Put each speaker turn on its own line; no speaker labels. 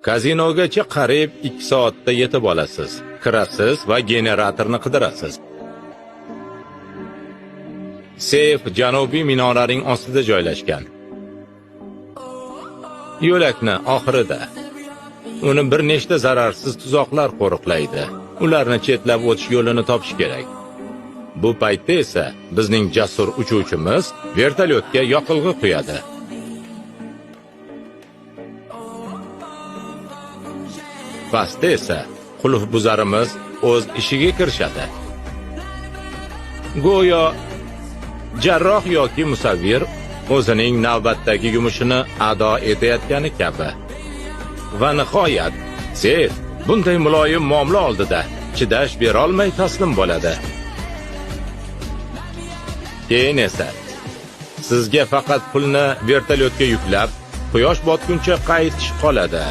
Kazinogacha qariyb 2 soatda yetib olasiz. Kirasiz va generatorni qidirasiz. Seyf janubiy minoraning ostida joylashgan. Yo'lakni oxirida. Uni bir nechta zararsiz tuzoqlar qo'riqlaydi. Ularni chetlab o'tish yo'lini topish kerak. Bu paytda esa bizning jasur uchuvchimiz vertolyotga yoqilg'i quyadi. Pastda esa qulfbuzarimiz o'z ishiga kirishadi. Go'yo jarroh yoki musavvir o'zining navbatdagi yumushini ado etayotgani kabi. Va nihoyat seyf bunday muloyim muomala oldida chidash berolmay taslim bo'ladi. Keyin esa sizga faqat pulni vertolyotga yuklab, quyosh botguncha qaytish qoladi.